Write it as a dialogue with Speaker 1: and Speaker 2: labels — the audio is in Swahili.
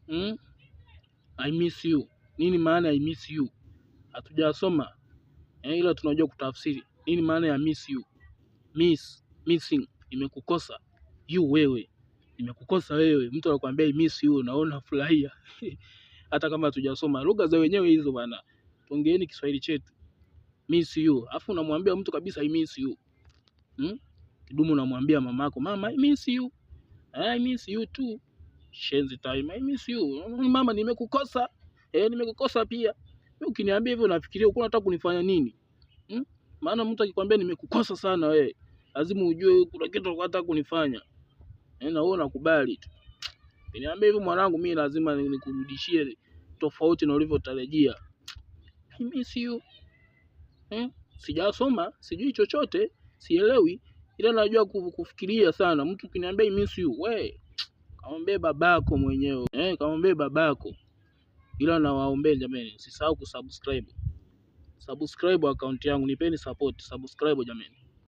Speaker 1: Hmm? I miss you. Nini maana ya I miss you? Hatujasoma ila tunajua kutafsiri. Nini maana ya miss you? Miss, missing, nimekukosa. You wewe. Nimekukosa wewe. Mtu anakuambia I miss you na wewe unafurahia. Hata kama hatujasoma lugha za wenyewe hizo bana. Tuongeeni Kiswahili chetu. Miss you. Alafu unamwambia mtu kabisa I miss you. Hmm? Kidumu unamwambia mamako, mama I miss you. I miss you too. Shenzi time, I miss you. Mama nimekukosa. Nimekukosa pia. Mimi ukiniambia hivyo nafikiria uko unataka kunifanya nini? Hmm? Maana mtu akikwambia nimekukosa sana wewe, lazima ujue kuna kitu unataka kunifanya. Na wewe unakubali tu. Ukiniambia hivyo mwanangu, mimi lazima nikurudishie tofauti na ulivyotarajia. I miss you. Sijasoma, sijui chochote, sielewi, ila najua kufikiria sana. Mtu ukiniambia I miss you, we kamwambie babako mwenyewe. Kamwambie babako. Ila nawaombeni jamani, usisahau kusubscribe. Subscribe account yangu, nipeni support, subscribe jamani.